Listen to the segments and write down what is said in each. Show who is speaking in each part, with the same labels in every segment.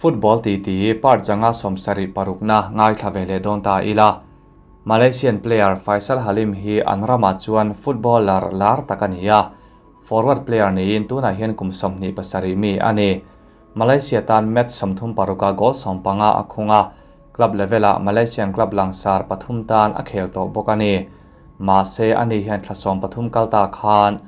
Speaker 1: Football titi part zanga 76 parukna ngaithla ve leh dawn ta ila. Malaysian player Faisal Halim hi an ramah chuan footballer lar tak a ni a, forward player niin tunah hian kum 27 mi a ni. Malaysia tan match 36 a goal 15 a khung a, club level-ah Malaysian club langsar pathum tan a khel tawh bawk a ni. Mahse ani hian thla 13 kalta khan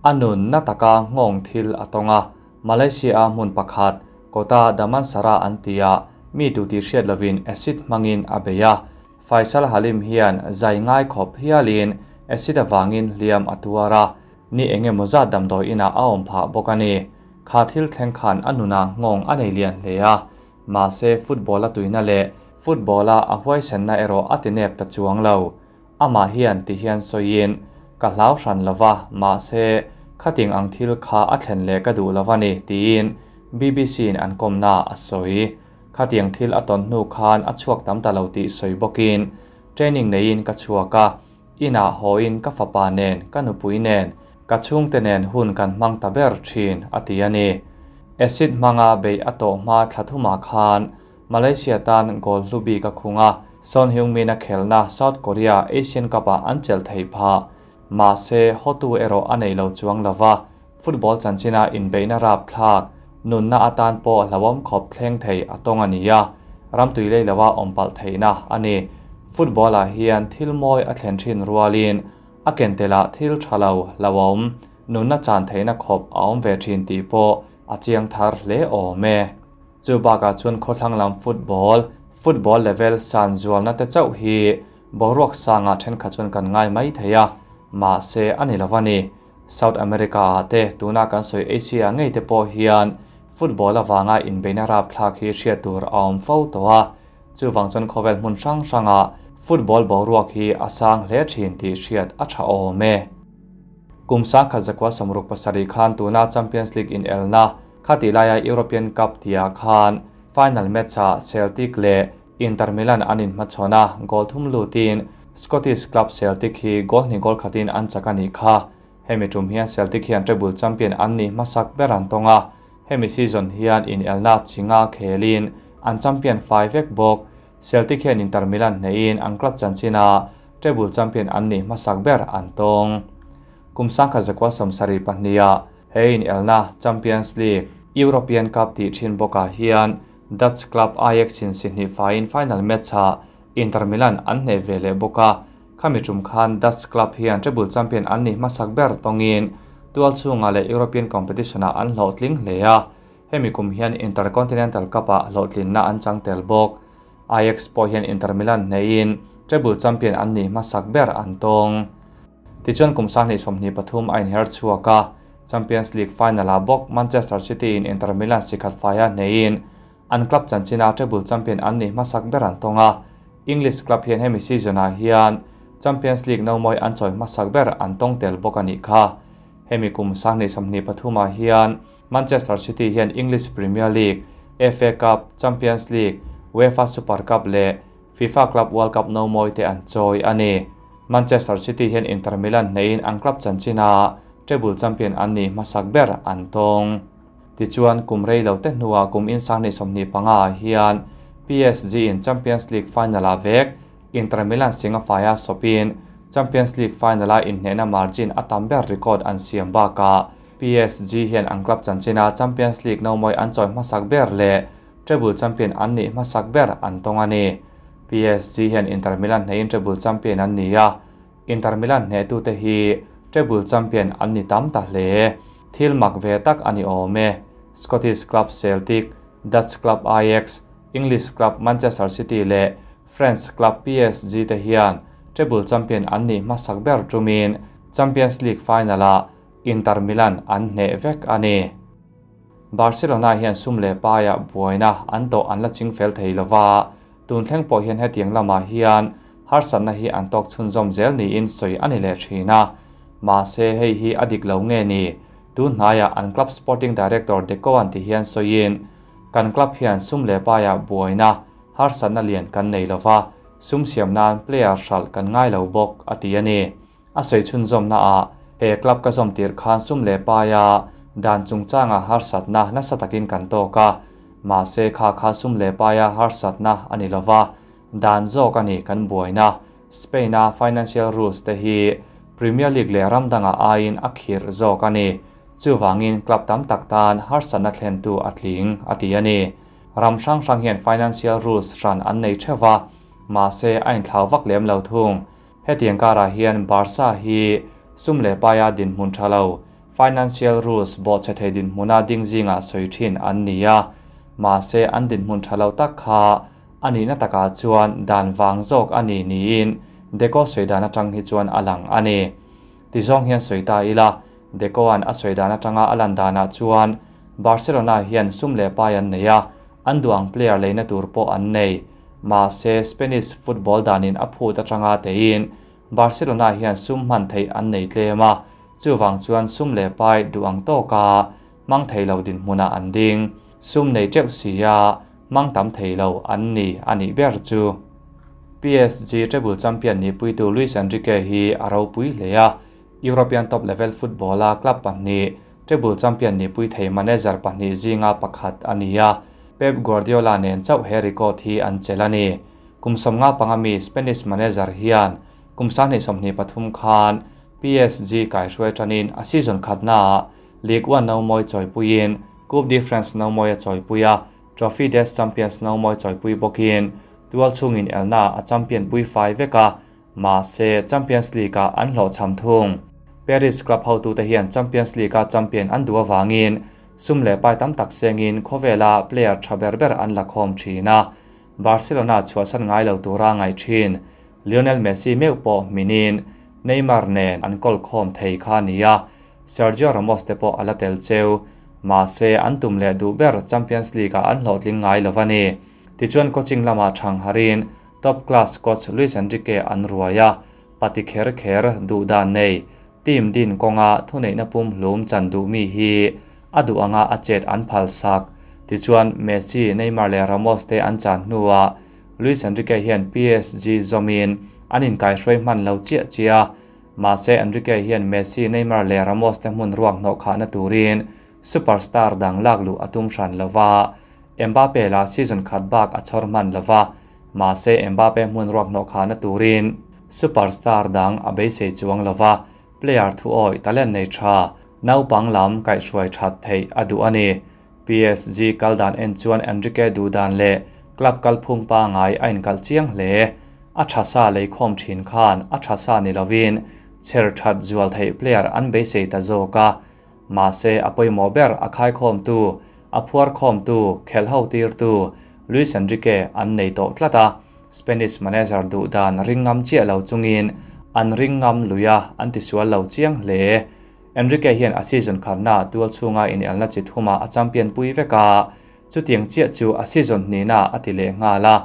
Speaker 1: a nun na taka nghawng thil a tawng a, Malaysia a hmun pakhat Kota Damansara an ti a, mi tu tih hriat lovin acid hmangin a bei a. Faisal Halim hian zai ngai khawp hialin acid avangin hliam a tuar a, ni eng emaw zat damdawi inah a awm phah bawk a ni. Kha thil thleng khan a nunah nghawng a nei lian hle a, mahse football a tuina leh football a a huaisenna erawh a ti nep ta chuang lo. Amah hian ti hian sawiin, Ka hlau hran lova, mahse khating ang thil kha a thlen leh ka duh lova ni, tiin BBC in an kawmna a sawi. Khatiang thil a tawn hnu khan a chhuak tam ta lo tih sawi bawkin, Training neiin ka chhuak a, inah hawiin ka fapa nen, ka nupui nen, ka chhungte nen hun kan hmang ta ber thin, a ti a ni. Acid hmanga beih a tawh hma thla thumah khan Malaysia tan goal hlu bik a khung a, Son Heung-min a khelna South Korea Asian Cup-ah an chelh theih phah. Mahse, hotu erawh a nei lo chuang lova, football chanchina inbeihna rapthlak, nunna atan pawh hlauhawm khawp thleng thei a tawng a ni a, ramtui lei lova awm palh theihna a ni. Football-ah hian thil mawi a thlen thin rualin a ken telah thil tha lo hlauhawm, nunna chan theihna khawp a awm ve thin tih pawh a chiang thar hle awm e. Chu bakah chuan khawthlang lam football, football level san zualna te chauh hi boruak sangah thenkhat chuan kan ngai mai thei a, mahse a ni lo a ni. South America ah te tuna kan sawi Asia ngei te pawh hian football avanga inbeihna rapthlak hi hriat tur a awm fo tawh a, chuvang chuan khawvel hmun hrang hrangah football boruak hi a sang hle thin tih hriat a tha awm e. Kum 1967 khan tuna Champions League inelna Khati laia European Cup tia khan final match-ah Celtic leh Inter Milan an inhmachhawn a, goal thum lutin Scottish club Celtic hi goal hnih goal khatin an chak a nih kha. Hemi tum hian Celtic hian treble champion an nih hmasak ber an tawng a, hemi season hian inelna chinga khelin an champion fai vek bawk. Celtic hian Inter Milan hnehin an club chanchina treble champion an nih hmasak ber an tawng. Kum 1972-ah He inelna Champions League, European Cup tih thin bawkah hian Dutch club Ajax in si hnih faiin final match-ah Inter Milan an hneh ve leh bawk a, khami tum khan Dutch club hian treble champion an nih hmasak ber tawngin tual chhungah leh European competition-ah an hlawhtling hle a, hemi kum hian Intercontinental Cup-ah hlawhtlinna an chang tel bawk. Ajax pawh hian Inter Milan hnehin treble champion an nih hmasak ber an tawng. Tichuan kum 2023 a inher chhuak a, Champions League final-ah bawk Manchester City in Inter Milan sikhat faia hneiin an club chanchina treble champion an nih hmasak ber an tawng a, English club hian hemi season-ah hian Champions League no mawi an chawi hmasak ber an tawng tel bawk a nih kha. Hemi kum 2023-ah hian Manchester City hian English Premier League, FA Cup, Champions League, UEFA Super Cup leh FIFA Club World Cup no mawi te an chawi a ni. Manchester City hian Inter Milan hnehin an club chanchina treble champion an nih hmasak ber an tawng. Tichuan kum rei lo te hnuah kum in 2025 ah hian PSG in Champions League final-ah vek Inter Milan singa faia sawpin Champions League final-a inhnehna margin a tam ber record an siam bakah PSG hian an club chanchina Champions League no mawi an chawi hmasak ber leh treble champion an nih hmasak ber an tawng a ni. PSG hian Inter Milan hnehin treble champion an ni a, Inter Milan hnehtute hi treble champion an ni tam ta hle. Thil mak ve tak a ni awm e. Scottish club Celtic, Dutch club Ajax, English club Manchester City leh French club PSG te hian treble champion an nih hmasak ber tumin Champions League final-ah Inter Milan an hneh vek a ni. Barcelona hian sum leh paia buaina an tawh an la ching fel thei lova, tun thleng pawh hian hetiang lamah hian harsatna hi an tawk chhunzawm zel niin sawi a ni leh thin a. Mahse hei hi a dik lo nge ni? Tun hnaiah an club sporting director Deco an ti hian sawiin, Kan club hian sum leh paia buaina harsatna lian kan nei lova, sum siam nan player hralh kan ngai lo bawk, a ti a ni. A sawi chhunzawmna ah he club ka zawm tir khan sum leh paia dan chungchanga harsatna nasa takin kan tawk a. Mahse kha kha sum leh paia harsatna a ni lova, dan zawk a ni kan buaina. Spain-a financial rules te hi Premier League leh ram dangah aiin a khirh zawk a ni. Chuvangin club tam tak tan harsatna thlentu a tling, a ti a ni. Ram hrang hrang hian financial rules hran an nei theuh va, mahse a inthlau vak lem lo thung. Hetiang karah hian Barca hi sum leh paia dinhmun tha lo, financial rules bawhchhe thei dinhmuna ding zingah sawi thin an ni a, mahse an dinhmun tha lo tak kha a nihna takah chuan dan vang zawk a ni niin Deco sawi dan atang hi chuan a lang a ni. Tizawng hian sawi ta ila, Deco-a'n a sawi dan atanga a lan danah chuan Barcelona hian sum leh pai an nei a, an duh ang player leina tur pawh an nei. Mahse, Spanish football danin a phut atanga teiin Barcelona hian sum hman theih an nei tlem a, chuvang chuan sum leh pai duh ang tawka hmang thei lo dinhmunah an ding. Sum nei teuh si a, hmang tam thei lo an ni a nih ber chu. PSG treble champion nihpuitu Luis Enrique hi a ropui hle a, European top level football-a club pahnih treble champion nihpui thei manager pahnih zinga pakhat a ni a, Pep Guardiola nen chauh he record hi an chelh a ni. Kum 55 mi Spanish manager hian kum 2023 khan PSG kaihruai tanin a season khatnaah Ligue 1 nomawi chawipuiin Coupe de France nomawi a chawipui a, Trophy des Champions nomawi chawipui bawkin tual chungin elna a champion pui fai vek a, mahse Champions League-ah an hlawhchham thung. Paris club hotute hian Champions League-a champion an duh avangin sum leh pai tam tak sengin khawvela player tha ber ber an la khawm thin a, Barcelona chhuahsan ngai lo tura ngaih thin Lionel Messi meuh pawh hminin Neymar nen an kawl khawm thei kha a ni a, Sergio Ramos te pawh a la tel cheu. Mahse an tum leh duh ber Champions League-ah an hlawhtling ngai lo a ni. Tichuan coaching lamah thang harin top class coach Luis Enrique an ruai a, pati kher kher duh dan nei team din kawnga thuneihna pumhlum chan duh mi hi a duh anga a chet an phal sak. Tichuan Messi, Neymar leh Ramos te an chan hnuah Luis Enrique hian PSG zawmin an inkaihruai hman lo chiah chiah a, mahse Enrique hian Messi, Neymar leh Ramos te hmun ruak hnawh khahna turin superstar dang lak luh a tum hran lo va, Mbappe lah season khat bak a chhawr hman lo va, mahse Mbappe hmun ruak hnawh khahna turin superstar dang a beisei chuang lo va, player thuawi talent nei tha, naupang lam kaihhruai that theih a duh a ni. PSG kal dan en chuan Enrique duh dan leh club kalphung pangai a inkalh chiang hle. A tha sa leikhawm thin khan a tha sa ni lovin chher that zual theih player an beisei ta zawk a. Mahse a pawimawh ber a khaikhawmtu, a phuarkhawmtu, khelh ho tirtu Luis Enrique an nei tawh tlat a. Spanish manager duh dan ring ngam chiah lo chungin an ring ngam lui a, an tisual lo chiang hle. Enrique hian a season khatna tual chhunga inelna chi thumah a champion pui vek a, chutiang chiah chu a season hnihna a ti leh nghal a.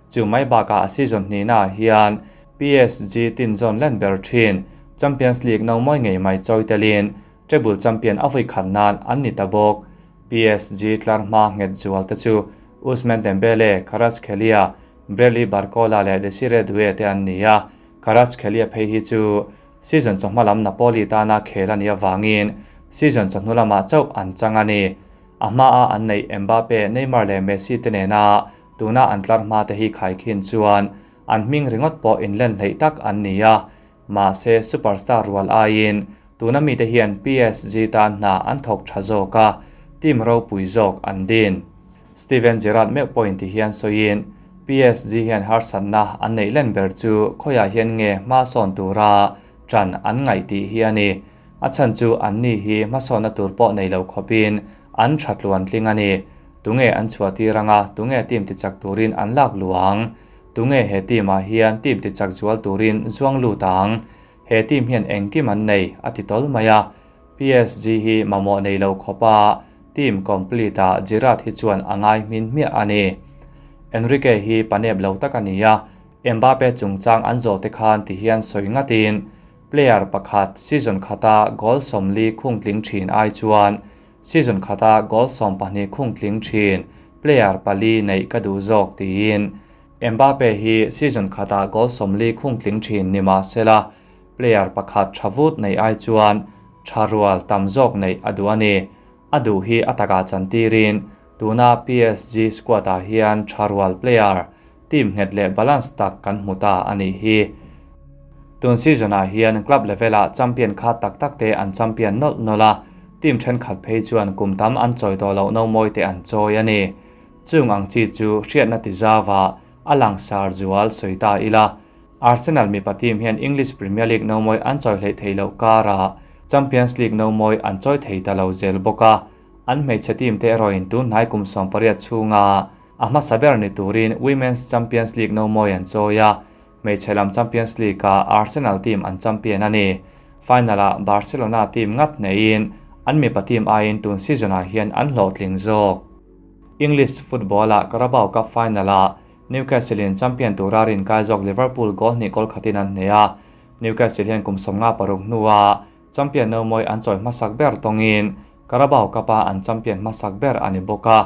Speaker 1: Chu mai bakah a season hnihnaah hian PSG tin zawn len ber thin Champions League no mawi ngei mai chawi telin treble champion a vawi khat nan an ni ta bawk. PSG tlar hma nghet zual te chu Ousmane Dembele, Kvaratskhelia, Bradley Barcola leh Desire Doue te an ni a, Kvaratskhelia phei hi chu Season chawhma lam Napoli tana khel a nih avangin season chawhnu lamah chauh an chang a ni. A hmaa an neih Mbappe, Neymar leh Messi te nena tuna an tlar hma te hi khaikhin chuan an hming ringawt pawh inlen hleih tak an ni a. Mahse superstar rual aiin tuna mite hian PSG tan hna an thawk tha zawk a, team ropui zawk an din. Steven Gerrard meuh pawhin ti hian sawiin PSG hian harsatna an neih len ber chu khawiah hian nge hmasawn tura ṭan an ngaih tih hi a ni. A chhan chu anni hi hmasawnna tur pawh nei lo khawpin an ṭha tluan tling a ni. Tunge an chhuah tir anga tunge team tichak turin an lak luang? Tunge he team ah hian team tichak zual turin zuang lut ang? He team hian engkim an nei a ti tawl mai a. PSG hi mamawh nei lo khawpa team complete ah Gerrard hi chuan a ngai hmin hmiah a ni. Enrique hi panep lo tak a ni a, Mbappe chungchang an zawh te khan ti hian sawi ngatin player pakhat season khata goal 40 khung tling thin ai chuan season khata goal 12 khung tling thin player pali neih ka duh zawk tiin Mbappe hi season khata goal 40 khung tling thin ni mahsela player pakhat thavut nei ai chuan tharual tam zawk nei a duh a ni. A duh hi a taka chantirin Tuna PSG squad ah hian tha rual player, team nghet leh balance tak kan hmu ta a nih hi. Tun season ah hian club level ah champion kha tak tak te an champion nawlh nawlh a, team thenkhat phei chuan kum tam an chawi tawh loh no mawi te an chawi a ni. Chung ang chi chu hriatna ti zau ah a langsar zual sawi ta ila. Arsenal mipa team hian English Premier League no mawi an chawi hleih theih loh karah Champions League no mawi an chawi thei ta lo zel bawk a. An hmeichhe team te erawhin tun hnai kum 18 chhunga a hmasa ber ni turin Women's Champions League no mawi an chawi a, hmeichhe lam Champions League-ah Arsenal team an champion a ni. Final-ah Barcelona team ngat hneihin an mipa team aiin tun season-ah hian an hlawhtling zawk. English football-ah Carabao Cup final-ah Newcastle-in champion tura rinkai zawk Liverpool goal hnih goal khatin an hneh a, Newcastle hian kum 56 hnuah champion no mawi an chawi hmasak ber tawngin Carabao Cup-a an champion hmasak ber a ni bawk a.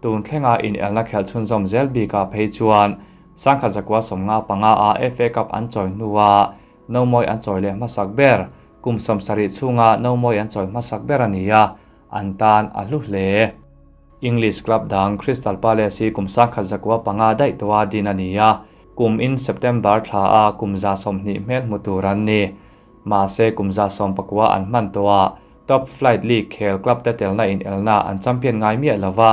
Speaker 1: Tun thlenga inelna khelh chhunzawm zel bikah phei chuan 1995 a FA Cup an chawi hnua no mawi an chawi leh hmasak ber, kum 70 chhunga no mawi an chawi hmasak ber a ni a, an tan a hlu hle. English club dang Crystal Palace hi kum 1905 daih tawha din a ni a, kum in September thla a kum 20 hmel hmu tur an ni. Mahse kum 19 an hman tawha Top Flight League khel club te telna inelna an champion ngai miah lova,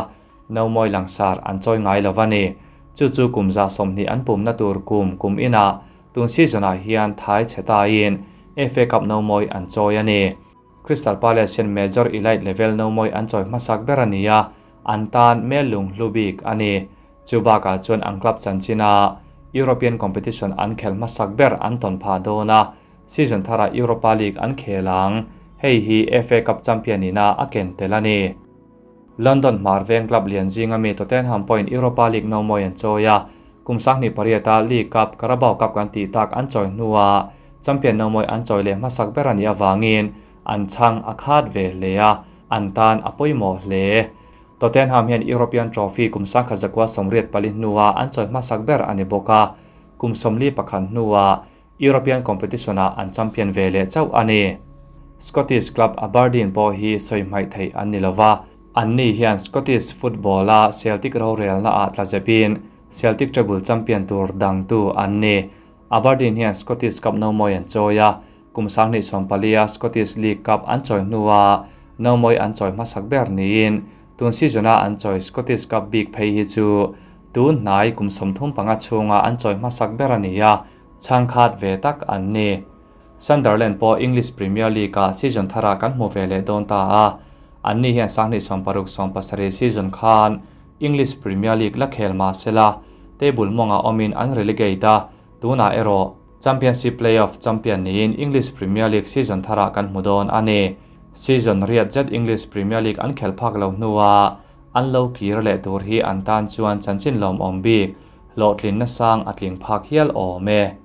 Speaker 1: no mawi langsar an chawi ngai lova ni. Chu chu kum 20 an pumna tur kum kum inah tun season-ah hian thai chhe tain FA Cup no mawi an chawi a ni. Crystal Palace hian Major Elite level no mawi an chawi hmasak ber a ni a, an tan mel lung hlu bik a ni. Chu bakah chuan an club chanchina European competition an khel hmasak ber an tawn phah dawn a, season tharah Europa League an khel ang. Hei hi FA Cup champion ina a ken tel a ni. London hmar veng club lian zinga mi Tottenham pawhin Europa League no mawi an chawi a, kum 28 a League Cup, Carabao Cup kan tih tak an chawi hnuah champion no mawi an chawi leh hmasak ber a nih avangin an chhang a khat ve hle a, an tan a pawimawh hle. Tottenham hian European Trophy kum 1984 hnuah an chawi hmasak ber a ni bawk a, kum 41 hnuah European competition-ah an champion ve leh chauh a ni. Scottish club Aberdeen pawh hi sawi hmaih theih an ni lova, an ni hian Scottish football-a Celtic rorelna-ah tla zepin Celtic treble champion tur dangtu an ni. Aberdeen hian Scottish Cup no mawi an chawi a, kum 2014 Scottish League Cup an chawi hnuah no mawi an chawi hmasak ber niin tun season-a an chawi Scottish Cup bik phei hi chu tun hnai kum 35 chhunga an chawi hmasak ber a ni a, chhangkhat ve tak an ni. Sunderland pawh English Premier League-ah season tharah kan hmu ve leh dawn ta a, an ni hian 2016-17 season khan English Premier League la khel mah sela, table mawngah awmin an relegate a, tunah erawh Championship playoff champion niin English Premier League season tharah kan hmu dawn a ni. Season riat zet English Premier League an khel phak lo hnuah an lo kir leh tur hi an tan chuan chanchin lawm awm bik, hlawhtlin na sang a tling phak hial awm e.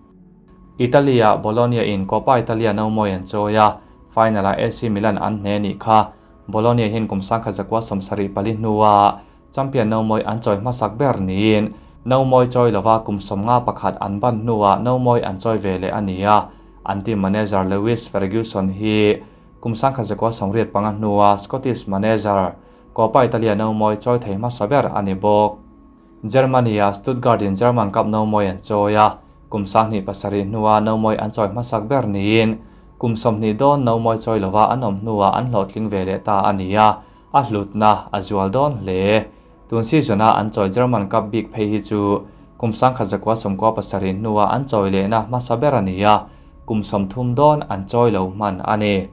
Speaker 1: Italy-ah Bologna in Coppa Italia no mawi an chawi a, final-ah AC Milan an hne nih kha. Bologna hian kum 1974 hnuah champion no mawi an chawi hmasak ber niin no mawi chawi lova kum 51 an ban hnuah no mawi an chawi ve leh a ni a. An team manager Lewis Ferguson hi kum 1985 hnuah Scottish manager Coppa Italia no mawi chawi thei hmasa ber a ni bawk. Germany-ah Stuttgart in German Cup no mawi an chawi a, kum 27 hnuah no mawi an chawi hmasak ber niin kum 20 dawn no mawi chawi lova an awm hnuah an hlawhtling ve leh ta a ni a, a hlutna a zual dawn hle. Tun season-a an chawi German Cup bik phei hi chu kum 1997 hnuah an chawi lehna hmasa ber a ni a, kum 30 dawn an chawi lo hman a ni.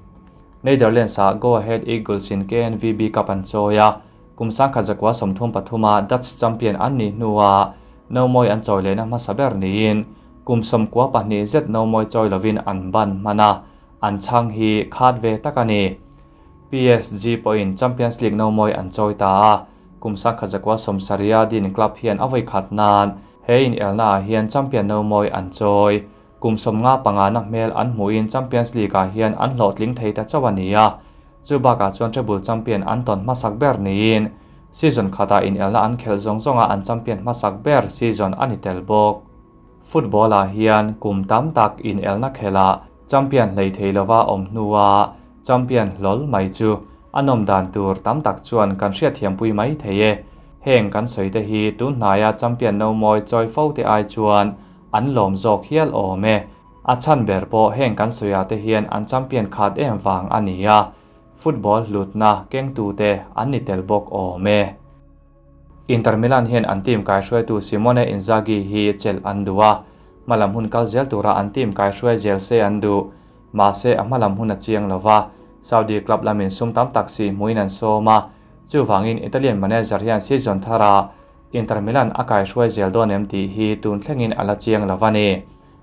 Speaker 1: Netherlands-ah Go Ahead Eagles in KNVB Cup an chawi a, kum 1933 Dutch champion an ni hnuah no mawi an chawi lehna hmasa ber niin kum 92 zet no mawi chawi lovin an ban hman a, an chhang hi khat ve tak a ni. PSG pawhin Champions League no mawi an chawi ta a, kum 1970 din club hian a vawi khat nan he inelna ah hian champion no mawi an chawi. Kum 55 na hmel an hmuin Champions League ah hian an hlawhtling thei ta chauh a ni a, chu bakah chuan treble champion an tawn hmasak ber niin season khatah inelna an khelh zawng zawnga an champion hmasak ber season a ni tel bawk. Football-ah hian kum tam tak inelna khelah champion hlei thei lova awm hnuah champion hlawl mai chu A nawm dan tur tam tak chuan kan hriatthiampui mai thei e. Heng kan sawi te hi tun hnaia champion no mawi chawi fo te ai chuan an lawm zawk hial awm e. A chhan ber pawh heng kan sawiah te hian an champion khat em vang a ni a, football hlutna kengtute an ni tel bawk awm e. Inter Milan hian an team kaihruaitu Simone Inzaghi hi chelh an duh a, hmalam hun kal zel tura an team kaihruai zel se an duh. Mahse a hmalam hun a chiang lo va, Saudi club lamin sum tam tak si hmuin an sawm a, chuvangin Italian manager hian season thara Inter Milan a kaihruai zel dawn em tih hi tun thlengin a la chiang lo a ni.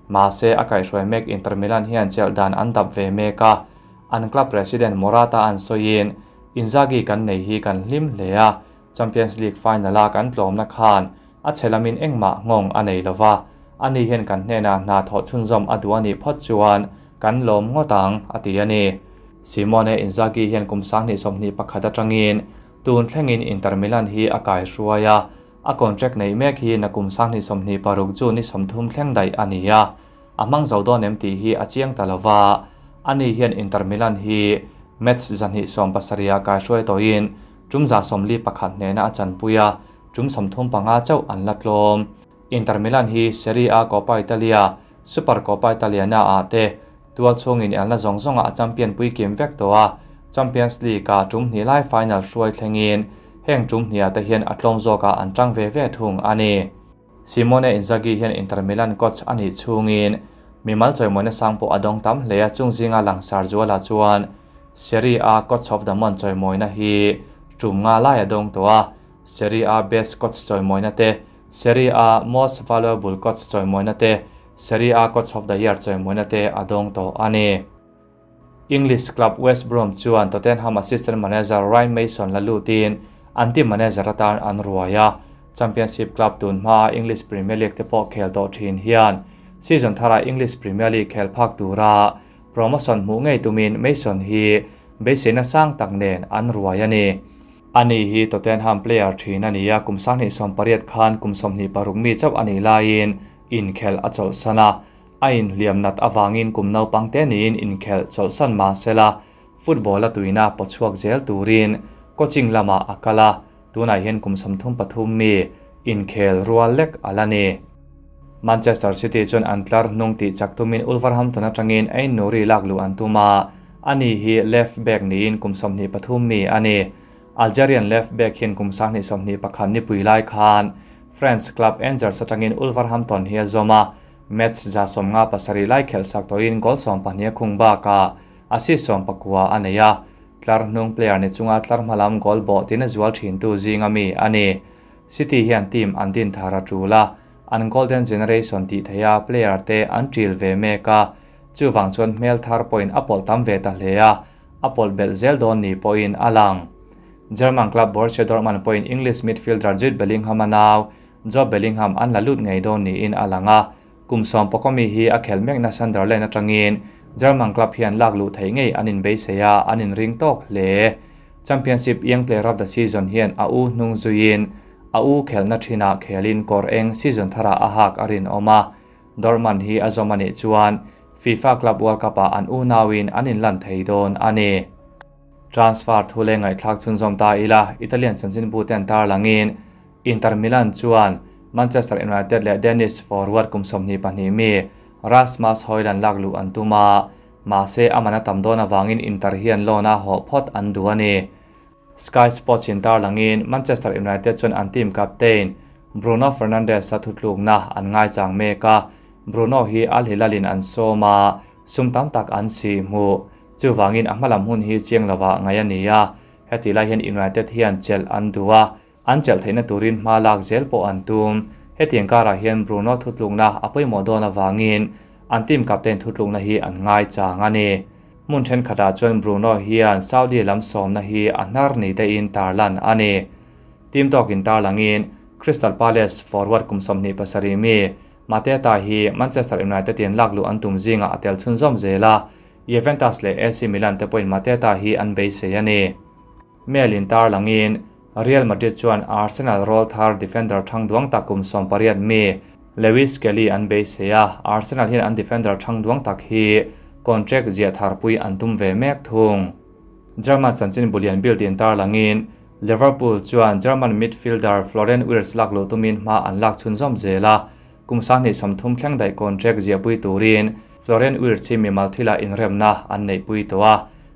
Speaker 1: Mahse a kaihruai mek Inter Milan hian chelh dan an dap ve mek a, an club president Morata an sawiin, Inzaghi kan nei hi kan hlim hle a, Champions League final-a kan tlawmna khan a chhe lamin engmah nghawng a nei lova, ani hian kan hnenah hna thawh chhunzawm a duh a nih phawt chuan kan lawm ngawt ang, a ti a ni. Simone Inzaghi hian kum 2021 atangin tun thlengin Inter Milan hi a kaihruai a, a contract neih mek hi nakum 2026 June ni 30 thleng daih a ni a, a hmang zo dawn em tih hi a chiang ta lova, ani hian Inter Milan hi match 270 ah kaihruai tawhin tum 41 hnena a chanpui a, tum 35 chauh an la tlawm. Inter Milan hi Serie A Coppa Italia, Super Coppa Italiana ah te tual chhungin elna zawng zawnga a champion pui kim vek tawh a, Champions League ah tum hnih lai final hruai thlengin heng tum hniah te hian a tlawm zawkah an tang ve ve thung a ni. Simone Inzaghi hian Inter Milan coach a nih chhungin mimal chawimawina sang pawh a dawng tam hle a, chung zinga langsar zualah chuan Serie A Coach of the Month chawimawina hi tum nga lai a dawng tawh a, Serie A Best Coach chawimawina te, Serie A Most Valuable Coach chawimawina te, Serie A Coach of the Year chawimawina te a dawng tawh a ni. English club West Brom chuan Tottenham assistant manager Ryan Mason la lutin an team manager atan an ruai a, Championship club tun hmaa English Premier League te pawh khel tawh thin hian season thara English Premier League khel phak tura promotion hmuh ngei tumin Mason hi beiseina sang tak nen an ruai a ni. Ani hi Tottenham player thin a ni a, kum 2018 khan kum 26 mi chauh a nih laiin inkhel a chawlhsan a, a inhliam nat avangin kum naupang te niin inkhel chawlhsan mah sela football a tuina pawchhuak zel turin coaching lamah a kal a, tunah hian kum 33 mi inkhel rual lek a la ni. Manchester City chuan an tlar hnung tih chak tumin Wolverhampton atangin Ain Nouri lak luh an tum a, ani hi left back niin kum 23 mi a ni. Algerian left back hian kum 2021 ni pui lai khan French club Angers atangin Wolverhampton hi a zawm a, match 57 lai khel sak tawhin goal 12 khung bakah assist 19 a nei a, tlar hnung player ni chunga tlar hmalam goal bawh tin a zual thin tu zinga mi a ni. City hian team an din thar a tul a, an golden generation tih theia player te an til ve mek a, chuwang chuan hmel thar point a pawlh tam ve ta hle a, a pawlh belh zel dawn ni pawhin a lang. German club Borussia Dortmund pawhin English midfielder Jude Bellingham a nau Jobe Bellingham an la lut ngei dawn niin a lang a, kum 11 mi hi a khel mekna Sunderland atangin German club hian lak luh theih ngei an inbeisei a, an inring tawk hle. Championship Young Player of the Season hian a u hnung zuiin a u khelna thinah khelin kawr eng season thara a hak a rin awm a, Dortmund hi a zawm anih chuan FIFA Club World Cup ah an u nauin an inlan thei dawn a ni. Transfer thu le ngaihthlak chhunzawm ta ila, Italian chanchin bu ten tar langin Inter Milan chuan Manchester United leh Danish forward kum 22 mi Rasmus Højlund lak luh an tum a, mahse amana tam dawn awangin Inter hian loan a hawh phawt an duh a ni. Sky Sports in tar langin Manchester United chuan an team captain Bruno Fernandes a thutlukna an ngai chang mek a, Bruno hi Al Hilalin an sawm a, sum tam tak an si hmu. Chuwangin a hmalam hun hi chiang lova ngai a ni a, heti lai hian United hian chelh an duh a, an chelh theihna turin hma lak zel pawh an tum. Hetiang karah hian Bruno thutlukna a pawimawh dawn awangin an team captain thutlukna hi an ngai chang a ni. Mun then khatah chuan Bruno hian Saudi lam sawmna hi a hnar ni te in tarlan a ni. Team tawkin tarlangin Crystal Palace forward kum 27 mi Mateta hi Manchester United in lak luh an tum zinga a tel chhunzawm zel a, Juventus leh AC Milan te pawhin Mateta hi an beisei a ni. Mail in tarlangin Real Madrid chuan Arsenal roll thar defender thang duang tak kum 18 mi Lewis Kelly an beisei a, Arsenal hian an defender thang duang tak hi contract zia thar pui an tum ve mek thung. German chanchin bulian Bild in tarlangin Liverpool chuan German midfielder Florian Wirtz lak luh tumin hma an lak chhunzawm zel a, kum 2030 thleng daih contract ziahpui turin Florian Wirtz hi mimal thilah inremna an neihpui tawh a,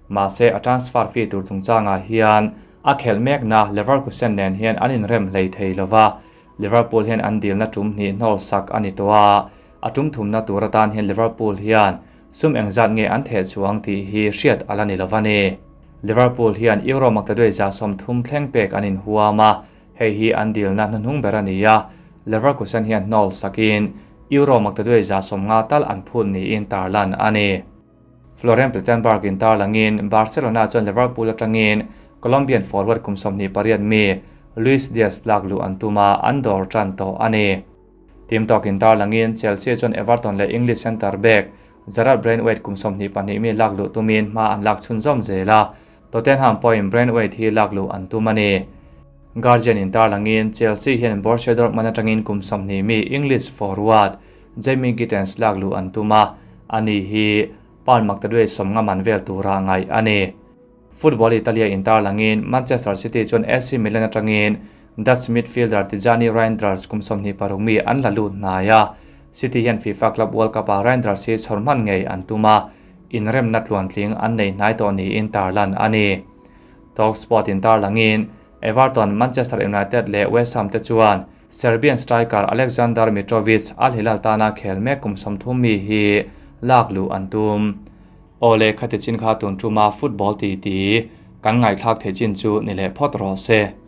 Speaker 1: mahse a transfer fee tur chungchangah hian a khelh mekna Leverkusen nen hian an inrem hlei thei lova, Liverpool hian an dilna tum hnih hnawl sak a ni tawh a, a tum thumna tur atan hian Liverpool hian Sum engzat nge an theh chuang tih hi hriat a la ni lo va ni. Liverpool hian Euro maktaduai 30 thleng pek an inhuam a, hei hi an dilna hnuhnung ber a ni a, Leverkusen hian hnawl sakin Euro maktaduai 50 tal an phut niin tarlan a ni. Florian Plettenberg in tarlangin Barcelona chuan Liverpool atangin Colombian forward kum 28 mi Luis Diaz lak luh an tum a, an dawr tan tawh a ni. Team tawkin tarlangin Chelsea chuan Everton leh English centre back Jarrad Branthwaite kum 22 mi lak luh tumin hma an lak chhunzawm zel a, Tottenham pawhin Branthwaite hi lak luh an tum a ni. Guardian in tarlangin Chelsea hian Borussia Dortmund atangin kum 20 mi English forward Jamie Gittens lak luh an tum a, ani hi pound maktaduai 50 man vel tura ngaih a ni. Football Italia in tarlangin Manchester City chuan AC Milan atangin Dutch midfielder Tijjani Reijnders kum 26 mi an la lut hnai a, City hian FIFA Club World Cup-ah Reijnders hi chhawrhman ngei an tum a, inremna tluantling an nei hnai tawh niin tarlan a ni. Talksport in tarlangin Everton, Manchester United leh West Ham te chuan Serbian striker Aleksandar Mitrovic Al Hilal tana khel mek kum 30 mi hi lak luh an tum. Awle khati chin kha tun tuma football ti ti kan ngaithlak thei chin chu ni leh phawt rawh se.